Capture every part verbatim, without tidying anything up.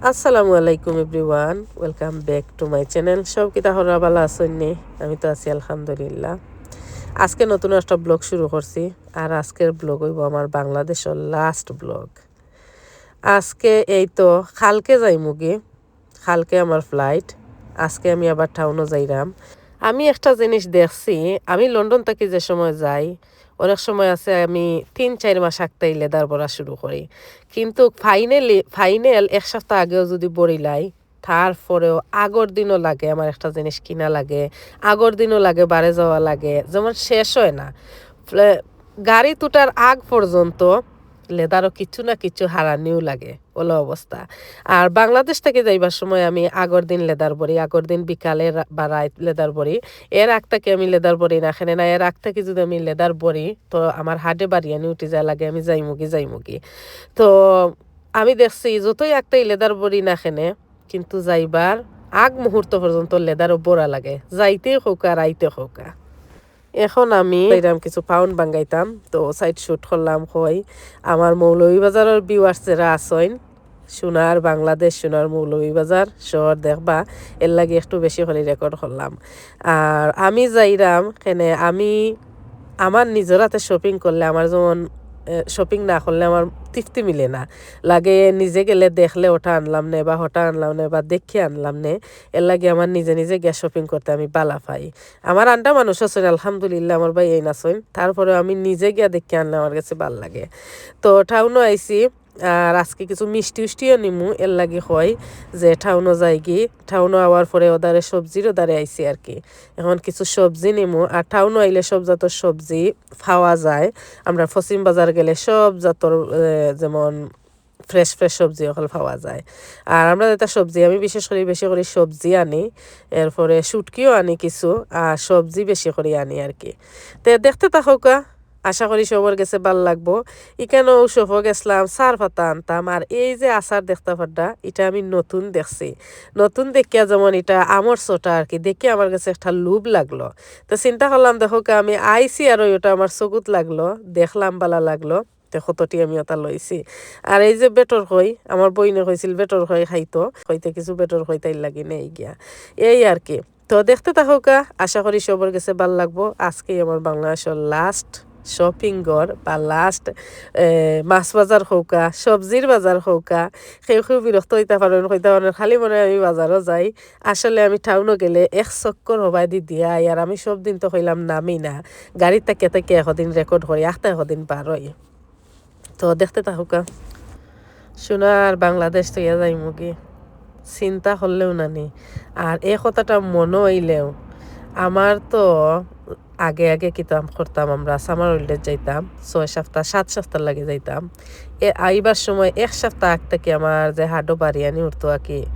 আসসালামু আলাইকুম everyone, welcome back to my channel। সব কিতা খবর, ভালা আছইন নি? আমি তো আছি আলহামদুলিল্লাহ। আজকে নতুন একটা ব্লগ শুরু করছি, আর আজকের ব্লগ অইবো আমার বাংলাদেশর লাস্ট ব্লগ। আজকে এই তো কালকে যাইমুগি, কালকে আমার ফ্লাইট। আজকে আমি আবার টাউনো যাইরাম। আমি একটা জিনিস দেখছি, আমি লন্ডন থাকি যে সময় যাই, অনেক সময় আছে আমি তিন চাইর মাস আগতেই লেদার ভরা শুরু করি, কিন্তু ফাইনালি ফাইনাল এক সপ্তাহ আগেও যদি ভরিলাই, তারপরেও আগর দিনও লাগে আমার একটা জিনিস কিনা লাগে, আগর দিনও লাগে বারে যাওয়া লাগে, যেমন শেষ হয় না। ফ্লে-, গাড়িত উঠার আগ পর্যন্ত লেদারও কিছু না কিছু হারানিও লাগে, অলা অবস্থা। আর বাংলাদেশ থাকি যাইবার সময় আমি আগর দিন লেদার ভরি, আগর দিন বিকালে রা-, বা রাইত লেদার ভরি। এর আগ থাকি আমি লেদার ভরি না, কেনে না, এর আগ থাকি যদি আমি লেদার ভরি, তো আমার হার্টে বাড়িয়ানি উঠি যায়, লাগে আমি যাইমুগি, যাইমুগি। তো আমি দেখছি যতই আগতেই লেদার ভরি না কেনে, কিন্তু যাইবার আগ মুহূর্ত পর্যন্ত লেদারও ভরা লাগে, যাইতে কউক্কা, রাইতে কউক্কা। এখন আমি এরাম কিছু পাউন্ড ভাঙ্গাইতাম, তো সাইড শুট করলাম। কই আমার মৌলভীবাজারর ভিউয়ার্স যেরা আছইন, সোনার বাংলাদেশ, সোনার মৌলভীবাজার শহর দেখবা, এর লাগি একটু বেশি করি রেকর্ড করলাম। আর আমি যাইরাম কেনে, আমি আমার নিজর হাতে শপিং করলে আমার যেমন, এ, শপিং না করলে আমার তৃপ্তি মিলে না। লাগে নিজে গেলে দেখলে ওটা আনলাম নে বা ওটা আনলাম নে বা দেখিয়া আনলাম নে, এর লাগি আমার নিজে নিজে গিয়া শপিং করতে আমি ভালা পাই। আমার আন্ডা মানুষ আছইন, আলহামদুলিল্লাহ, আমার ভাইয়াইন আছইন, তারপরেও আমি নিজে গিয়া দেখিয়া আনলে আমার গেছে ভালা লাগে। তো টাউনো আইছি, আর আজকে কিছু মিষ্টি উষ্টিও নিমু, এর লাগি কই যে টাউনো যাইগি। টাউনো আওয়ার পরে ওদারে সবজির ওদারে আইছি আর কি। এখন কিছু সবজি নিমু, আর টাউনো আইলে সব জাতর সবজি পাওয়া যায়। আমরা পশ্চিম বাজার গেলে সব জাতর, এ, যেমন ফ্রেশ ফ্রেশ সবজি অকল পাওয়া যায়। আর আমরা যেটা সবজি, আমি বিশেষ করি বেশি করি সবজি আনি, এরপরে শুটকিও আনি কিছু, আর সবজি বেশি করি আনি আর কি। তে দেখতে থাকউক্কা, আশা করি সবর গেছে ভালা লাগবো। ইকানো শপো গেছলাম, চার পাতা আনতাম, আর এই যে আচার দেখতা পাররা, ইটা আমি নতুন দেখছি। নতুন দেখিয়া যেমন ইটা আমর চটা আর কি, দেখিয়া আমার গেছে একটা লোভ লাগলো। তো চিন্তা করলাম, দেখউক্কা, আমি আইছি আর ওই ওটা আমার চকুত লাগলো, দেখলাম, ভালা লাগলো। তে কতটি আমি ওটা লইছি। আর এই যে বেটর কই, আমার বইনে কইছিল বেটর কই খাইতো, কইতে কিছু বেটর কই তাইর লাগি নেই গিয়া। এই আর কি। তো দেখতে থাকউক্কা, আশা করি সবর গেছে ভালা লাগবো। আজকেই আমার বাংলাদেশর লাস্ট শপিং গর বা লাস্ট, এ, মাছ বাজার কউক্কা, সবজির বাজার কউক্কা। কেউ কেউ বিরক্ত অইতা পারইন, কইতা পারইন, "খালি মনে হয় আমি বাজারও যাই।" আসলে আমি টাউনো গেলে এক চক্কর হবায়দি দিয়া আই। আর আমি সব দিন তো কইলাম নামি না, গাড়িত থাকিয়া থাকিয়া একদিন রেকর্ড করি, আখতা একদিন বার অই। তো দেখতে থাকউক্কা। সোনার বাংলাদেশ থইয়া যাইমুগি, চিন্তা করলেও নানি। আর এই কথাটা মনো অইলেও, আমার তো আগে আগে কিতা করতাম, আমরা সামার হলিডেত যাইতাম, ছয় সপ্তাহ, সাত সপ্তাহ লাগি যাইতাম। এ আইবার সময় এক সপ্তাহ আগ থাকি আমার যে হার্টো বাড়িয়ানি উঠতো আর কি,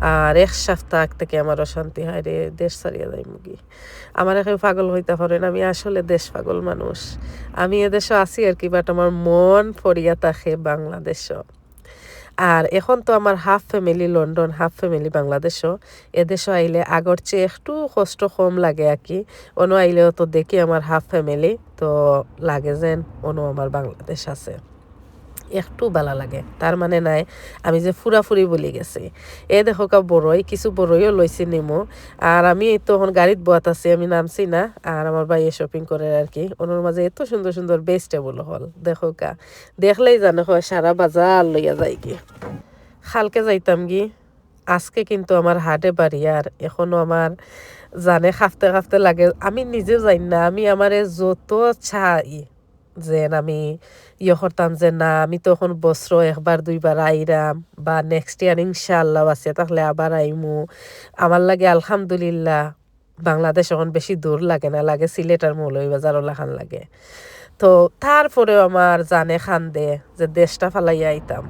আর এক সপ্তাহ আগ থাকি আমার অশান্তি, হায়রে, দেশ ছাড়িয়া যাইমুগি। আমারে কেউ পাগল কইতা পারইন, আমি আসলে দেশ পাগল মানুষ। আমি এদেশো আছি আর কি, but আমার মন পড়িয়া থাকে বাংলাদেশো। আর এখন তো আমার half family London, half family বাংলাদেশো। এদেশো আইলে আগর চেয়ে একটু কষ্ট কম লাগে আর কি। অনো আইলেও তো দেখি আমার হাফ ফ্যামিলি, তো লাগে যেন অনো আমার বাংলাদেশ আছে। একটু ভালা লাগে, তার মানে নায় আমি যে পুরাপুরি ভুলি গেছি। এ দেখউক্কা বড়ই, কিছু বড়ইও লইছি নিমু। আর আমি এই তো এখন গাড়িত বওয়াত আছি, আমি নামছি না। আর আমার ভাইয়ে শপিং করের আর কি, অনোর মাঝে এত সুন্দর সুন্দর ভেজিটেবল অকল দেখউক্কা, দেখলেই জানে কয় সারা বাজার লইয়া যাইগি। কালকে যাইতামগি, আজকে কিন্তু আমার হার্টে বাড়িয়ার, এখনো আমার জানে কাঁপতে কাঁপতে লাগে। আমি নিজে জানি না, আমি আমারে যত চাই যেন আমি ইয়ে করতাম যে না, আমি তো এখন বছরো একবার দুইবার আইরাম, বা নেক্সট ইয়ার ইনশাআল্লাহ বাঁচিয়া থাকলে আবার আইমু। আমার লাগি আলহামদুলিল্লাহ বাংলাদেশ এখন বেশি দূর লাগে না, লাগে সিলেট আর মৌলভীবাজার অলাখান লাগে। তো তারপরেও আমার জানে কান্দে যে দেশটা ফালাইয়া আইতাম।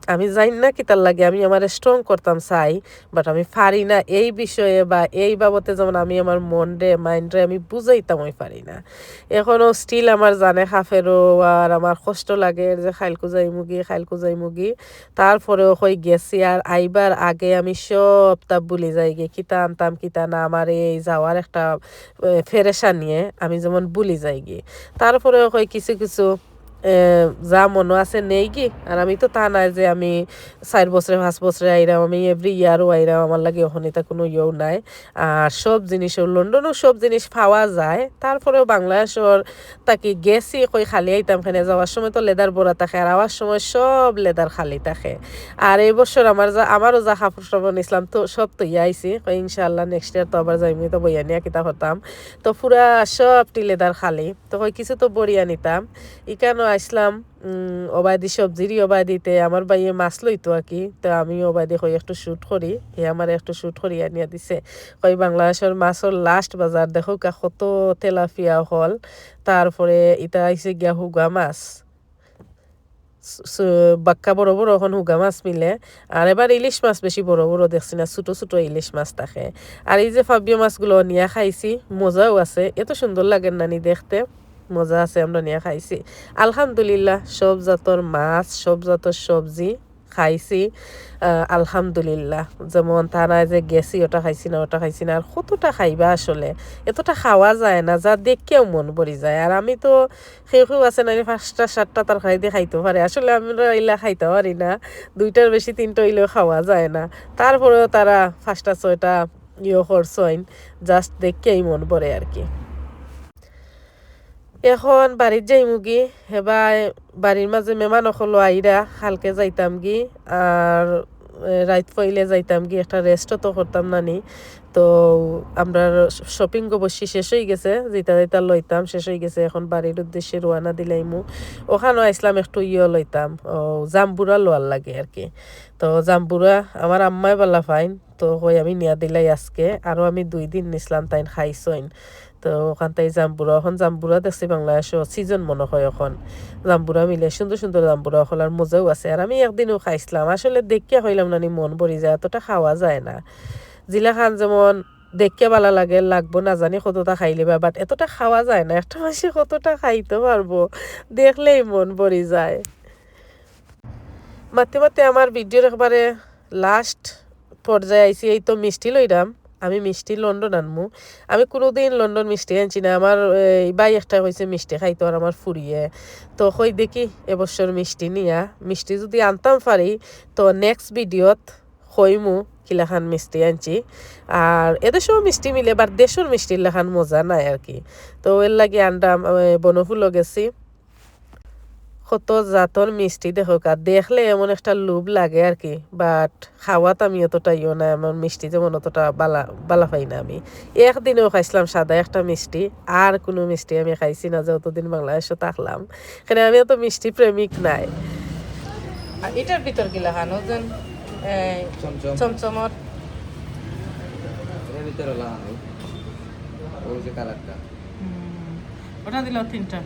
আমি জানি না কিতার লাগি, আমি আমারে স্ট্রং করতাম চাই, but আমি পারি না এই বিষয়ে বা এই বাবতে, যেমন আমি আমার মনরে, মাইন্ডরে আমি বুঝাইতাম, আমি পারি না। এখনো স্টিল আমার জানে কাঁপেরও, আর আমার কষ্ট লাগে যে কাইলকু যাইমুগি, কাইলকু যাইমুগি। তারপরেও কই গেছি, আর আইবার আগে আমি সবতা ভুলি যাইগি, কিতা আনতাম কিতা না, আমার এই যাওয়ার একটা, এ, পেরেশানিয়ে আমি যেমন ভুলি যাইগি। তারপরেও কই কিছু কিছু এ, যা মনো আছে নেইগি। আর আমি তো তা নায় যে আমি চাইর বছরে, পাঁচ বছরে আইরাম, আমি every year-ও আইরাম, আমার লাগি অখন ইতা কুনু ইয়েও নাই। আর সব জিনিসও, লন্ডনও সব জিনিস পাওয়া যায়, তারপরেও বাংলাদেশর থাকি গেছি কই খালি আইতাম কেনে, যাওয়ার সময় তো লেদার ভরা থাকে, আর আওয়ার সময় সব লেদার খালি থাকে। আর এই বছর আমার যা, আমারও যা কাপড়-সাপড় নিছলাম তো সব থইয়া আইছি, কই ইনশাআল্লাহ next year তো আবার যাইমু, তো বইয়া নিয়া কিতা করতাম, তো পুরা সবটি লেদার খালি। তো কই কিছু তো ভরিয়া নিতাম। ইকানো আইছলাম, উম, ওবায়দি সবজিরই ওবায়দিতে আমার ভাইয়ে মাছ লইতো আর কি। তো আমি ওবায়দি কই একটু shoot করি, হে আমারে একটু shoot করি আনিয়া দিছে। কই বাংলাদেশর মাছর last বাজার দেখউক্কা, কত তেলাপিয়া অকল, তারপরে ইতা আইছে গিয়া হুগা মাছ। স-, স-, বাক্কা বড় বড় অখন হুগা মাছ মিলে। আর এবার ইলিশ মাছ বেশি বড় বড় দেখছি না, ছোট ছোট ইলিশ মাছ থাকে। আর এই যে পাবদা মাছগুলো নিয়া খাইছি, মজাও আছে, এত সুন্দর লাগে নানি দেখতে, মজা আছে, আমরা নিয়া খাইছি। আলহামদুলিল্লাহ, সব জাতর মাছ, সব জাতর সবজি খাইছি, আহ, আলহামদুলিল্লাহ। যেমন তা নায় যে গেছি, ওটা খাইছি না, ওটা খাইছি না, আর কতটা খাইবা আসলে, এতটা খাওয়া যায় না, যা দেখিয়াও মন ভরি যায়। আর আমি তো কেউ কেউ আছে নানি পাঁচটা সাতটা তরকারি দি খাইতো পারে। আসলে আমরা ইলা খাইতা পারি না, দুইটার বেশি তিনটা অইলেও খাওয়া যায় না। তারপরেও তারা পাঁচটা ছয়টা ইয়ে করছইন, just দেখিয়াই মন ভরে আর কি। এখন বাড়িত যাইমুগি, হেবায় বাড়ির মাঝে মেহমান অকলও আইরা, কালকে যাইতামগি, আর, এ, রাইত পইলে যাইতামগি, একটা rest-ও তো করতাম নানি। তো আমরার shopping অবশ্যই শেষ অইগেছে, যেটা যেটা লইতাম শেষ অইগেছে। এখন বাড়ির উদ্দেশ্যে রওয়ানা দিলাইমু। ওখানো আইছলাম একটু ইয়ে লইতাম, ও, জাম্বুরা লওয়ার লাগি আর কি। তো জাম্বুরা আমার আম্মায় বালা পাইন, তো কই আমি নিয়া দিলাই আজকে। আরও আমি দুই দিন নিছলাম, তাইন খাইছইন। তো ওখান তাই জাম্বুরা, এখন জাম্বুরা দেখছি বাংলাদেশো season মনো কয় এখন। জাম্বুরা মিলে, সুন্দর সুন্দর জাম্বুরা অকল, আর মজাও আছে। আর আমি একদিনও খাইছলাম, আসলে দেখিয়া কইলাম নানি মন ভরি যায়, এতটা খাওয়া যায় না। জিলাখান যেমন দেখিয়া বালা লাগে, লাগবো না জানি কতটা খাইলিবা, but এতটা খাওয়া যায় না। একটা মানষে কতটা খাইতো পারবো, দেখলেই মন ভরি যায়। মাতে মাতে আমার video-র একবারে last পর্যায়ে আইছি। এই তো মিষ্টি লইরাম, আমি মিষ্টি লন্ডন আনমু। আমি কুনুদিন লন্ডন মিষ্টি আনছি না। আমার, এই, ভাই একটা কইছে মিষ্টি খাইতো, আর আমার ফুরিয়ে। তো কই দেখি এবছর মিষ্টি নিয়া, মিষ্টি যুদি আনতাম পারি, তো next video-ত কইমু কিলাখান মিষ্টি আনছি। আর এদেশও মিষ্টি মিলে, but দেশর মিষ্টির লাখান মজা নাই আর কি। তো এর লাগি আনরাম, এ, বনফুলও গেছি। কত জাতর মিষ্টি দেখউক্কা, দেখলে এমন একটা লোভ লাগে আর কি, but খাওয়াত আমি অতটা ইয়ে না, আমার মিষ্টি যেমন অতটা বালা, বালা পাই না আমি। একদিনও খাইছলাম সাদা একটা মিষ্টি, আর কুনু মিষ্টি আমি খাইছি না যতদিন বাংলাদেশো থাকলাম। এখানে আমি অত মিষ্টি প্রেমিক নায়। আর ইটার ভিতর কিলাখান, ওজন, এই, চমচম। চমচমর। এর ভিতরে লাগানো। ওই যে colour-টা। হুম। ওটা দিলাও তিনটা।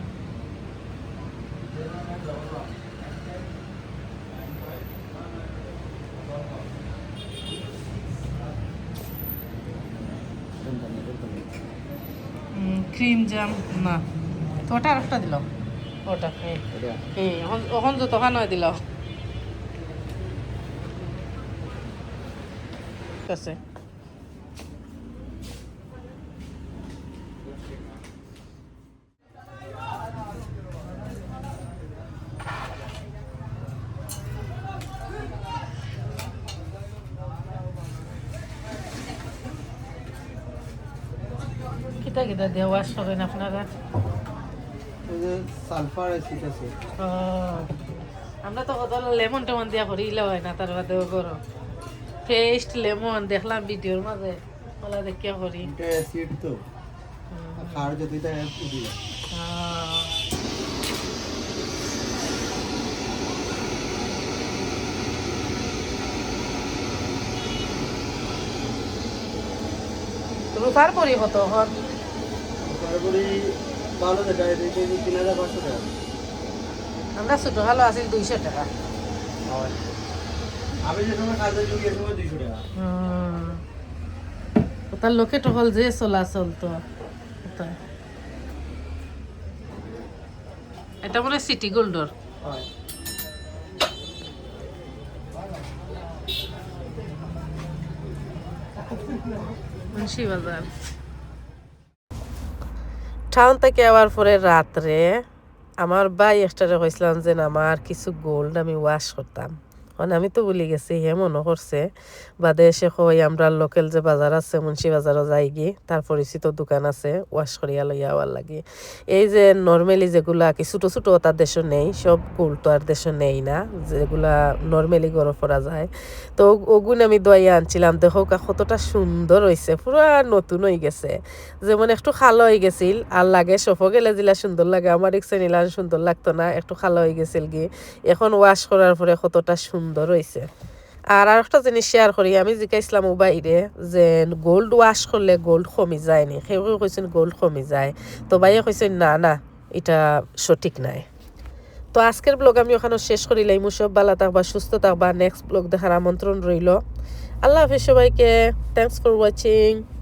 হুম, cream jam না। তো ওটা আরেকটা দিলাও। ওটা, হ্যাঁ। ওটা? হ্যাঁ, অখন, অখন যতখান অয় দিলাও। ঠিক আছে। কিতা কিতা দিয়া wash করইন আপনারা? এই যে sulphur acid আছে। ও, আমরা তো কত lemon টেমন দিয়া করি, ইলা অয় না, তার বাদেও করো। Paste lemon দেখলাম video-র মাঝে। ওলা দেখিয়া করি। এটা acid তো। হুম। আর খাওয়ার যত এটা উঠি যায়। হ্যাঁ। রুফার পরি কত অখন? রুফার পরি ভালো যেটা, এটা হচ্ছে তিন হাজার পাঁচশো টাকা। আমরা ছোট কালো আছিল দুইশো টাকা। হয়। আমি যে সময় কাজে ঢুকি, এ সময় দুইশো টাকা। হুম। ওটার লোকে টহল যে চলাচল তো। ওটা। এটা মনে হয় সিটি গোল্ডর। হয়। মুন্সিবাজার। টাউন থাকি আওয়ার পরে রাত্রে আমার ভাই একটারে কইছিলাম যে, "না, আমার কিছু গোল্ড আমি ওয়াশ করতাম।" মানে আমি তো ভুলি গেছি, হে মনো করছে। বাদে এসে কই, "আমরা লোকাল যে বাজার আছে, মুন্সি বাজারও যাইগি, তার পরিচিত দোকান আছে, ওয়াশ করিয়া লইয়া আওয়ার লাগি।" এই যে নরমালি যেগুলা কি ছোট ছোট, ওটা দেশও নেই, সব গোল্ড তো আর দেশও নেই না, যেগুলা নরমালি ঘরো পরা যায়। তো ওগুন আমি ধুইয়া আনছিলাম, দেখো কা কতটা সুন্দর হইছে, পুরা নতুন হই গেছে। যেমন একটু কালো হই গেছিল, আর লাগে শপো গেলে যেলা সুন্দর লাগে, আমার ইকসেন ইলান সুন্দর লাগতো না, একটু কালো হই গেছিল গি। এখন ওয়াশ করার পরে কতটা সুন্দর হইছে। আর আরেকটা জিনিস শেয়ার করি, আমি জিকাইছিলাম ও ভাইরে যে গোল্ড ওয়াশ করলে গোল্ড কমি যায়নি, কেউ কেউ কইছেন গোল্ড কমি যায়, তো ভাইয়ে কইছেন না, না, এটা সঠিক নাই। তো আজকের ব্লগ আমি ওখানে শেষ করি লাইমু। সব ভালা থাকবা, সুস্থ থাকবা, নেক্সট ব্লগ দেখার আমন্ত্রণ রইল। আল্লাহ হাফেজ সবাইকে, thanks for watching.